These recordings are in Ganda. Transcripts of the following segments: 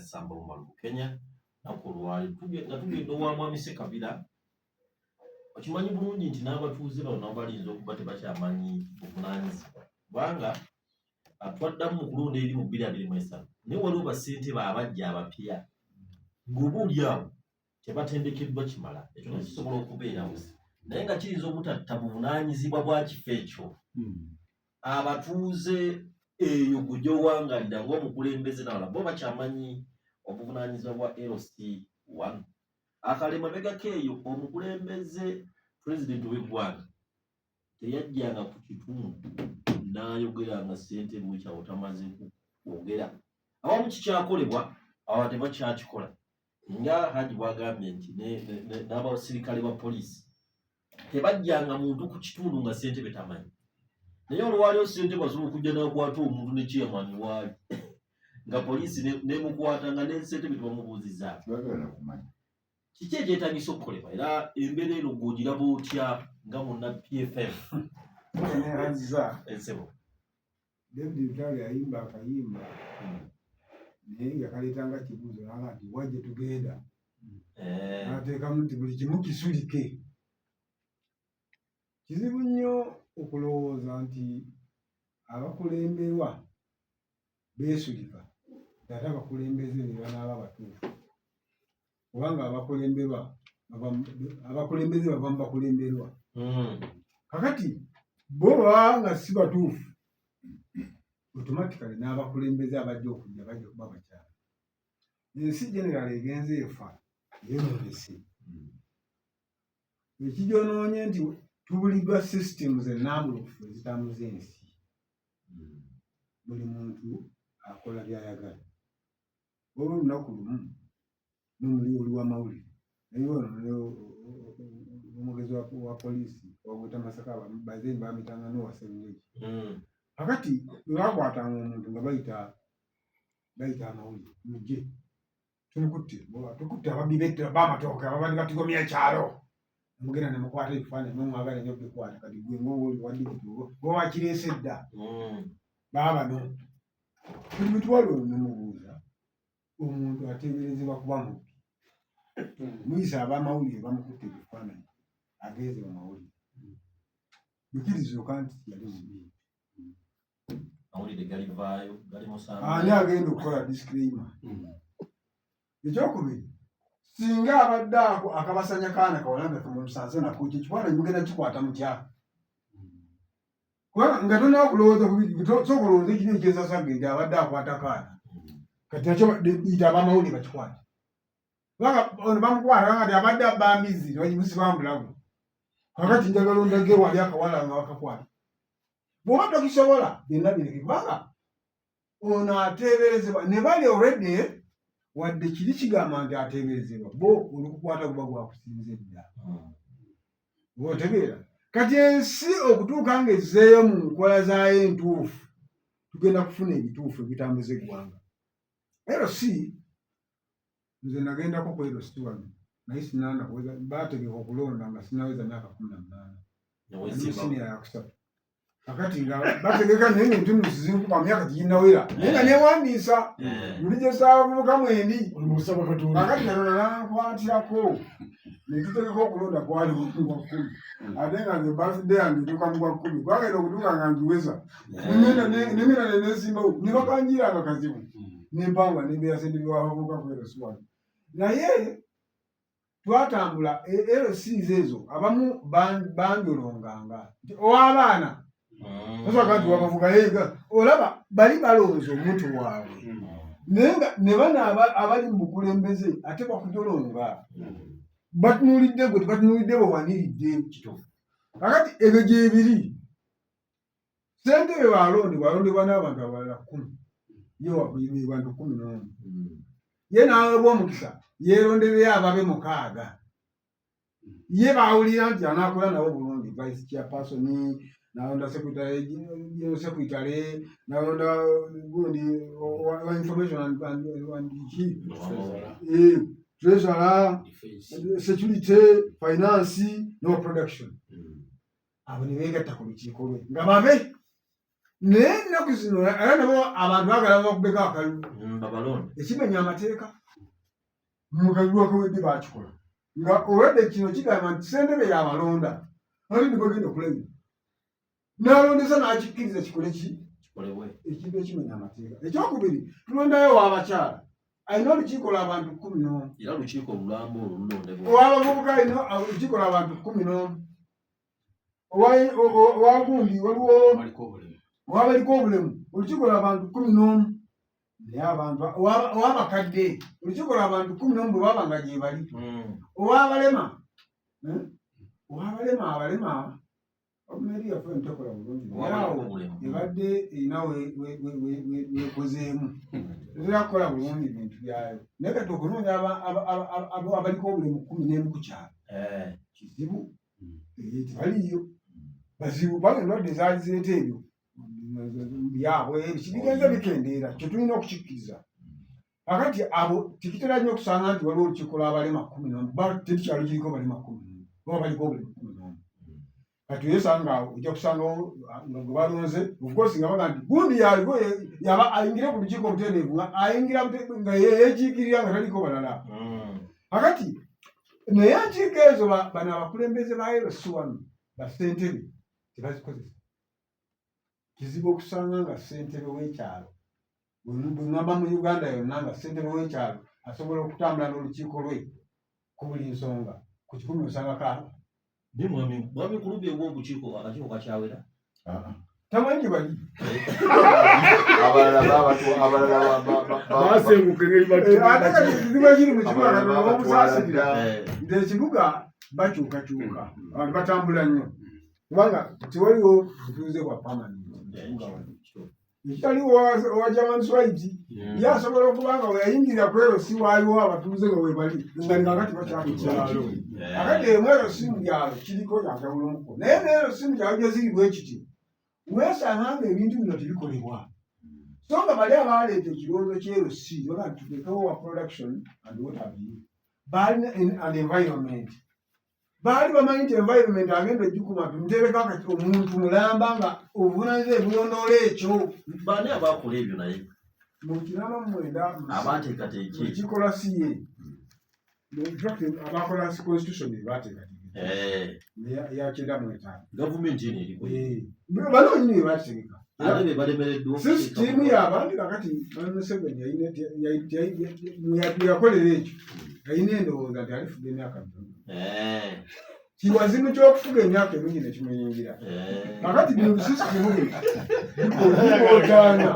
Kassamba Umar Bukenya. Naku olwali nga tugenda owa Mwami Ssekabira, okimanyi bulungi nti n'abatuuze bano nabo balinza okuba tebakyamanyi buvunaanyizibwa, kubanga twaddamu mu kulonda eri mu 2023, naye waliwo bassentebe abajja abapya ng'oba oli awo tebatendekeddwa kimala. Ekyo nakyo kisobola okubeerawo, naye nga kiyinza obutatta buvunaanyizibwa bwa kifo ekyo. Abatuuze eyo gwe gy'owangalira ng'omukulembeze nawala bo bakyamanyi obuvunaanyizibwa bwa LC 1 akale mabegako eyo omukulembeze pulezidenti w'eggwanga teyajjanga ku kitundu n'ayogera nga ssentebe wekyawo tamaze kwogera. Awamu kikyakolebwa, awo tebakyakikola, nga Haji bwagambye nti n'abasirikale ba poliisi tebajjanga muntu ku kitundu nga ssentebe tamanyi. Naye olwaliwo ssentebe asobola okujja n'akwata omuntu ne chairman waali nga poliisi nemukwata nga ne ssentebe tebamubuuzizzaako. Kiki ekyetagisa okukolebwa, era embeera eno gw'ogiraba otya nga munna PFF? Neyanziza. Ensebo. David Lutalo yayimba akayimba, naye yakaleetanga kibuuzo nanga nti wa gye tugenda, n'ateekamu nti buli kimu kisulike. Kizibu nnyo okulowooza nti abakulemberwa beesulika nti ate abakulembeze be banaaba abatuufu, kubanga abakulemberwa abakulembeze bava mu bakulemberwa. Kakati bo baba nga si batuufu, automatically n'abakulembeze abajja okujja bajja kuba bakyala. Ensi general egenze efa, yeeyonoonese. Ekigyonoonye nti tubuliddwa systems ennambulukufu ezitambuza ensi. Buli muntu akola by'ayagala. Olwo olunaku lumu nomuli oli wamawulire, naye ono omugezi wa poliisi wagweta Masaka, baze bamitanga nowa Serengeti. Kakati bwe bakwatanga omuntu nga bayita amawulire, mujje tumukutte, tukutte ababbi b'amatooke ababadde batigomya ekyalo. Mugenda ne mukwata ebifaananyi, mwemwagala nnyo bikwata. Kati gwe ng'oli wa digital gwe wakireese dda. Baabano buli mutwalo ono nemubuuza omuntu ateeberezebwa kuba mubbi, muyisa ab'amawulire bamukutte ebifaananyi, agenze mu mawulire, bikirizuuka nti yali mubbi. Amawulire galivaayo gali musanvu. Ani agenda okukola disclaimer? Ekyokubiri, singa abadde ako akabasanya kaana kawala nga kemusanze nako, ekyo ekifaananyi mugenda kikwata mutya? Kubanga nga tonaba kulowooza sooka olowooza ekiri ekyesasagge nti abadde akwata kaana. Kati nakyo yita abamawulire bakikwate, kubanga ono bamukwata nga ti abadde abba mbizzi nebagimusiba mbulago. Kakati njagala ondage wali akawala nga bakakwata. Bw'oba tokisobola, byonna bireke, kubanga ono ateeberezebwa ne bali already, wadde kiri kigamba nti ateeberezebwa, bo olukukwata guba gwakusinze dda. Otegeera? Kati ensi okutuuka ng'ezzeeyo mu nkola zaayo entuufu, tugenda kufuna ebituufu ebitambuza eggwanga. LC nze nagendako ku LC wano, naye sinanda kuweza. Baategeka okulonda nga sinaweza myaka 18, siniya yakusatu. Kakati nga bategeka, naye nga entunusi zinkuba, myaka teginnawera, naye nga newandiisa muli gye saabavubuka mwendi. Kakati Katonda nankwatirako netutegeka okulonda, kwali mu gwa 10, ate nga nze birthday yange etuuka mu gwa 10. Kwagenda okutuuka nga ngiweza, nengenda nenesimbawo, ne bakanjira nga kazibu, nempangwa nembeera ssentebe w'abavubuka ku LC wano. Naye twatambula LCs ezo, abamu banjolonganga nti ow'abaana tosobola nti wabavuga olaba bali balonze omuntu waabwe, naye nga ne bano abali mu bukulembeze ate bakujolonga, batunuulidde gwe, tebatunuulidde bwewaniridde. Kakati ebyo gyebiri, ssentebe bwalondebwa, alondebwa n'abantu abalala 10, ye wakuyimira bantu 11, ye n'aweebwa omukisa yeerondereyo ababe mukaaga ye baawulira nti anaakola nabo bulungi: vice chairperson, nalonda secretary, general secretary, nalonda gundi wa information and ki, treasurer, security, finance n'owa production. Abo ne beegatta ku lukiiko lwe nga babe. Naye ennaku zino era nabo abantu bagala bakubeko akalulu babalonde. Ekimenya amateeka mu kalulu akawedde bakikola nga olwadde kino kigamba nti ssentebe yabalonda ate ne bagenda kulayira n'alondesa n'akikkiriza kikole ki Kikolebwe. Ekintu ekimenya amateeka. Ekyokubiri, tulondayo ow'abakyala alina olukiiko lw'abantu 11. Era lukiiko olulamba olwo lulondebwa. Ow'abavubuka alina olukiiko lw'abantu 11. Owagundi waliwo Baliko obulemu. Owabaliko obulemu olukiiko lw'abantu 11. Naye abantu ow'abakadde olukiiko lw'abantu 11 bwe baba nga gye bali. Ow'abalema, eh? Ow'abalema, abalema gavumenti yaffe eno tekola bulungi, naye Owabaliko awo obulemu. Ebadde erina weekozeemu, tetera kukola bulungi bintu byayo, naye kati okunoonya abaliko obulemu 11 ku kyalo kizibu. Tebaliiyo, bazibu kubanga endwadde ezaali zireeta ebyo byabwe bigenze bikendeera, kye tulina okukikkiriza. Kakati abo tekitera nnyo okusanga nti waliwo olukiiko lw'abalema 11, ba teri kyalo kiriko balema 11 oba baliko obulemu 11. Kati oyesanga awo ojja kusangawo nga gwe balonze, of course nga baga nti gundi yaliko yaba ayingire ku lukiiko obutereevu, nga ayingira nga yeekiikirira nga taliko balala. Kakati naye enkiiko ezo bano abakulembeze ba LC wano bassentebe tebazikozesa. Kizibu okusanga nga ssentebe w'ekyalo, bwe ŋŋamba mu Uganda yonna, nga ssentebe w'ekyalo asobola okutambula n'olukiiko lwe ku buli nsonga, ku 100 osangako abo. Naye mwami Kulumbi, obw'obukiiko, akakiiko kakyawera? Tamanyi gye bali. Abalala abalala Basenguka engeri. Ate kati ekizibu ekiri mu kibuga, Abalala Katonda babatwala bamusaasirira dda. Nti ekibuga bakyukakyuka, abantu batambula nnyo kubanga tewaliwo butuuze bwa permanent mu kibuga wano, ekitaliwo owa German Swahili. Ye asobola okuba nga weyayingirira ku LC waaliwo abatuuze nga webali nga kakati bakyakukyalo. Akati emu LC mu byalo kiriko yanjawulomuko, naye ne LC mu byalo gye ziri bwe kiti, weesanga nga ebintu bino tebikolebwa. So nga bali abaleeta ekirowoozo ky'e LC baga nti tuteekewo wa production and what have you, baalina and environment, baali bamanyi nti environment agenda ogikuma ntereka kati omuntu mulamba nga obuvunaanyizibwa ebulondoola ekyo. Baani abakola ebyo naye? Mu 89 Abateekateeka ekyo. Ekikola si ye. In fact, abakola constitution bebateekateeka eya 95. Gavumenti eno eriko. Bano banyini be bakitegeka. Ate be balemereddwa. Sisitimu y'abandi kakati Museveni yakolera ekyo, yalina endowooza nti alifuga emyaka mitono. Kiwazimu ky'okufuga emyaka emingi nekimuyingira. Kakati bino bisisitimu bino bikotaana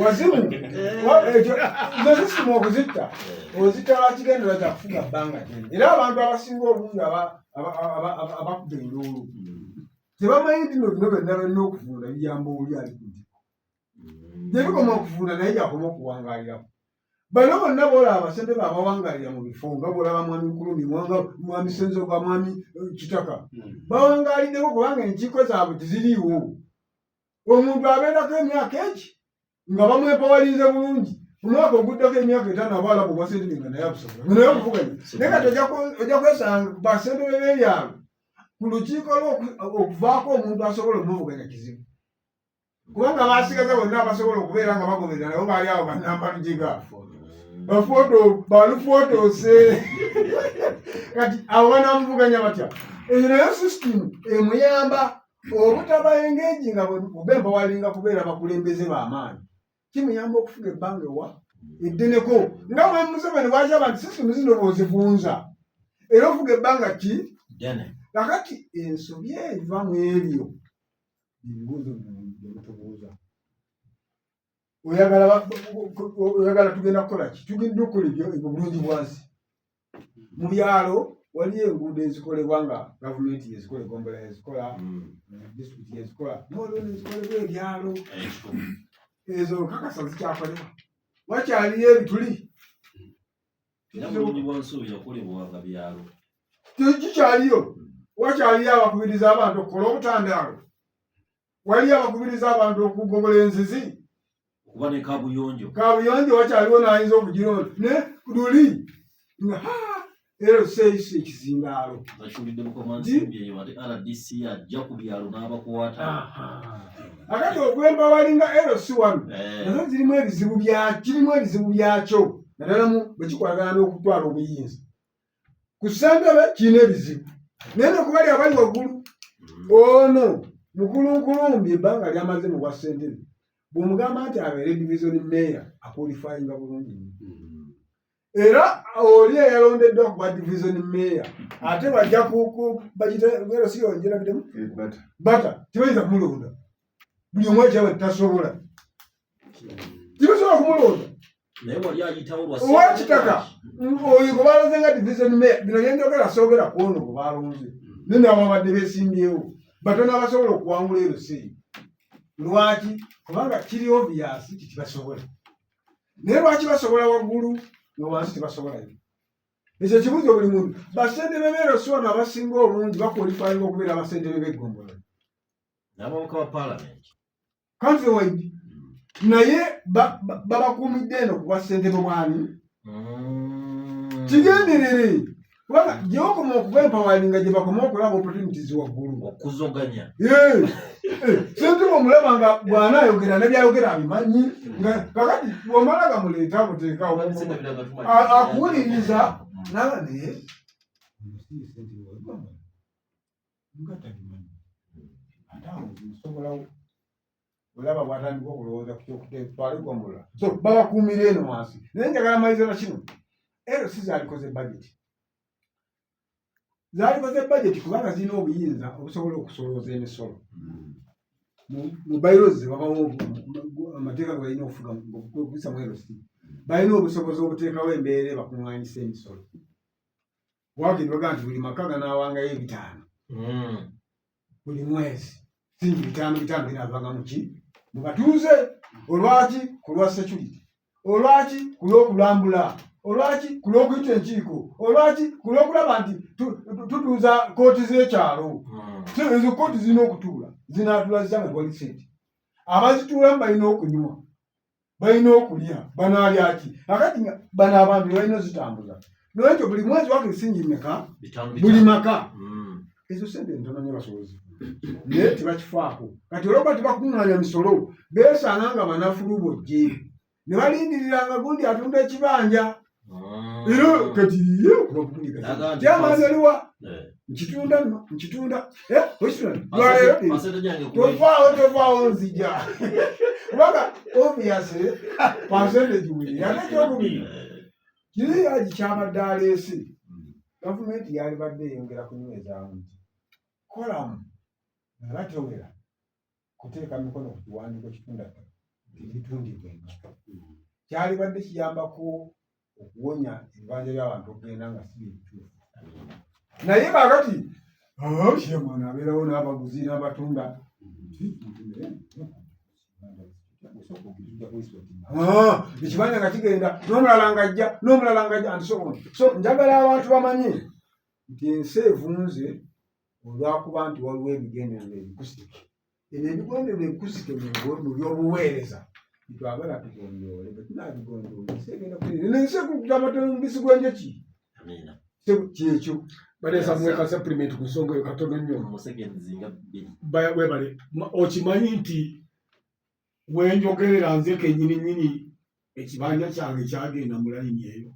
wazimu. Ekyo zo sisitimu okuzitta, ozitta lwakigendera kya kufuga bbanga ddene, era abantu abasinga obungi abakuba enduulu tebamanyi nti no bino byonna byonna okuvunda biyamba oli ali ku ntiko. Gye bikoma okuvunda naye gyakoma okuwangaalirako. Bano bonna boolaba abasentebe abawangaalira mu bifo nga bwolaba mwami Nkulumi, mwami Senzoga, mwami Kitaka, bawangaaliddeko kubanga enkiiko zaabwe teziriiwo. Omuntu abeerako emyaka egi nga bamwepawalinze bulungi, omwaka oguddako emyaka 5 aba alaba obwasentebe nga naye abusobola, nga naye okuvuganya. Naye kati ojja kwesanga basentebe b'ebyalo ku lukiiko lwo okuvaako omuntu asobola omuvuganya kizibu, kubanga basigaza bonna abasobola okubeera nga bagoberera nabo baali awo banamba lujiga bafoto balufotoose. Kati abo banamuvuganya batya? Eyo nayo system emuyamba obutaba engage nga oba empawalinga kubeera bakulembeze b'amaanyi, kimuyamba okufuga ebbanga ewa eddeneko nga mwe Museveni bwakiraba nti system zino bw'ozivunza era ofuga ebbanga ki. Ddene. Kakati ensobi eva mu ebyo ebibuuzo bino byemutubuuza, oyagala tugenda kukola ki? Tugenda okukola ebyo obulungi bwansi. Mu byalo waliyo enguudo ezikolebwa nga gavumenti yezikola, egombola yezikola, disitulikiti yezikola, newaliwo nezikolebwa ebyalo. Ezo kakasa zikyakolebwa, wakyaliyo ebituli. Era bulungi bwansi oyo yakolebwanga byalo. Kikyaliyo, wakyaliyo abakubiriza abantu okukola obutandaalo, waliyo abakubiriza abantu okugobola enzizi, okuba ne kabuyonjo. Kabuyonjo wakyaliwo, nayinza okugironda ne luli nga LC eyise ekizindaalo. Bakiwulidde Bukomansimbi eyo ate RDC ajja ku byalo n'abakwata. Akati okwembawalinga LC wano Eh. nazo zirimu ebizibu bya kirimu ebizibu byakyo naddala mu bwe kikwatagana n'okutwala obuyinza. Ku ssentebe kirina ebizibu naye ne ku bali abali waggulu ono mukulu Nkulumbi ebbanga ly'amaze mu bwa ssentebe bw'omugamba nti abeere division mayor akwolifayinga bulungi nnyo. Era oli eyalondeddwa ku bwa division mayor ate bajja bagita LC yongerabiremu bata tebayinza kumulonda buli omu ekyaba tasobola tebasobola kumulonda naye wali ayitawo lwa owa kitaka oyo gwe balonze nga division mayor bino byenjogera soogera ku ono gwe balonze naye nabo babadde beesimbyewo batono abasobola okuwangula LC lwaki kubanga kiri obvious nti tebasobola naye lwaki basobola waggulu nga wansi tebasobolayo ekyo ekibuuzo buli muntu basentebe b'LC wano abasinga obungi bakwolifayinga okubeera abasentebe b'eggombolola n'ababaka ba paalamenti country wide naye babakuumidde eno ku bwa ssentebe bwani kigenderere kubanga gyokoma okuba empawalinga gye bakoma okulaba opportunities waggulu okuzoganya sentebe omulaba nga bw'anaayogera nebyayogera abimanyi nga kakati bw'omala gamuleeta buteekawo akuwuliriza naba naye nga tabimanyi ate awo nsobolawo olaba bwatandika okulowooza ku kyokutwala eggombolola so babakuumira eno wansi naye njagala maliza na kino LC zaalikoze budget zaalikoze budget kubanga zirina obuyinza obusobola okusolooza emisolo mu bylaws wabawo amateeka ge balina okufuga okuyisa mu LC balina obusobozi obuteekawo embeera ebakuŋŋaanyisa emisolo wakiri bagaa nti buli maka ganaawangayo ebitaano buli mwezi singi bitaano bitaano binaavanga muki mu batuuze olwaki ku lwa security olwaki ku lw'okulambula olwaki ku lw'okuyita enkiiko olwaki ku lw'okulaba nti tutuuza kooti z'ekyalo So, ezo kooti zirina okutuula zinaatuula zitya nga tewali sente abazituulamu balina okunywa balina okulya banaalya ki akati nga bano abantu balina ozitambuza nolwekyo buli mwezi wakiri singi meka buli maka ezo sente ntono nnyo basobozi naye tebakifaako kati olwokuba tebakuŋŋaanya misolo beesanga nga banafulubojje ne balindiriranga gundi atunda ekibanja era kati ye okuba Naga nti kyamaani oliwa nkitunda nno nkitunda Eh, okitunda lwaleero tovaawo tovaawo nzija kubanga obviously percentage weri ate ekyokubiri kiri agi kyabadde aleese gavumenti yalibadde eyongera kunywezaamu nti kolamu nga batewera kuteeka mikono ku kiwandiiko kitunda ttaka teritundibwenga kyalibadde kiyambako okuwonya ebibanja by'abantu okugenda nga si byebituufu naye kakati kyemwana abeerawo n'abaguzi n'abatunda ekibanja nga kigenda n'omulala ng'ajja n'omulala ng'ajja and so on so njagala abantu bamanye nti ensi evunze olwakuba nti waliwo ebigendererwa ebikusike ebyo ebigendererwa ebikusike mu by'obuweereza twagala tugonjoole bwe tunaabigonjoola ensi egenda kutereera ensi ekulukuta amatono mubisi gw'enjoki kyekyo Baleesa muweka supplement ku nsonga eyo katono nnyo. Webale okimanyi nti wenjogerera nze kennyini nnyini ekibanja kyange kyagenda mu layini eyo.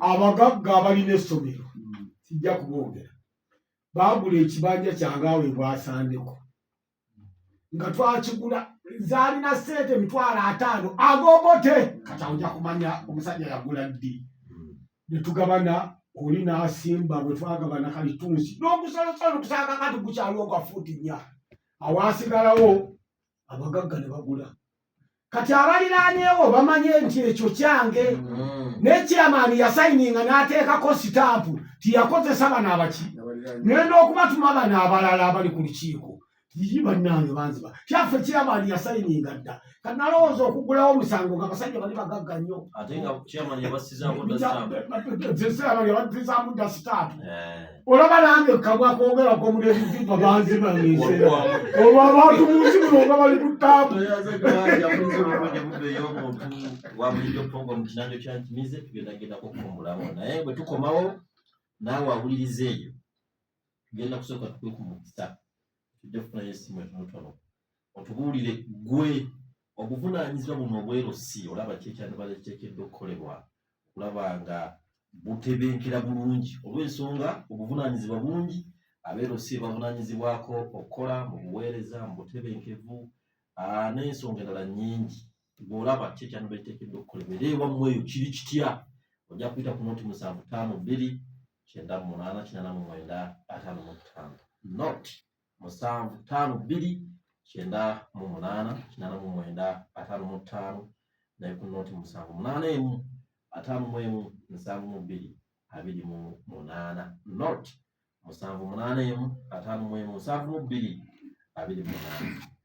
Abagagga abalina essomero sijja kuboogera baagula ekibanja kyange awo ebwasandeko nga twakigula zaalina ssente 500,000 agoogote kati awo ojja kumanya omusajja yagula ddi ne tugabana oli n'asimba bwe twagabana kalitunsi n'ogusolosolo kusanga kati gukyaliwo gwa fuuti 4 awaasigalawo abagagga ne bagula kati abaliraanyeewo bamanye nti ekyo kyange ne chairman yasayininga n'ateekako sitampu tiyakozesa bano abaki ngenda okubatuma bano abalala abali ku lukiiko Yiyi bannange banziba kyaffe chairman yasayininga dda kati nalowooza okugulawo omusango nga abasajja bali bagagga nnyo. Ate nga chairman yabassizaako dda stamp. Chairman yabassizaamu dda stamp. Eh. Olaba nange kamwa koogera komulezizipa banziba ngeseera olwo abantu mu nsi muno nga bali ku ttaabu. Wa bulijjo program Kinanjo kya Nkimize tugendagendako kukumbulawo naye bwe tukomawo naawe awuliriza eyo tugenda kusooka tukwe ku mukisa tujja kufunayo essimu entonotono otubuulire ggwe obuvunaanyizibwa buno obwerosi olaba ki ekyandibadde kiteekeddwa okukolebwa okulaba nga butebenkera bulungi olw'ensonga obuvunaanyizibwa bungi abeerosi bavunaanyizibwako okukola mu buweereza mu butebenkevu n'ensonga endala nnyingi. Gw'olaba ki ekyandibadde kiteekeddwa okukolebwa era ewammwe eyo kiri kitya? Ojja kuyita ku noti 752 98 89 55, noti 752 98 89 55, naye ku noti 781 51 72 28, noti 781 51 72 28.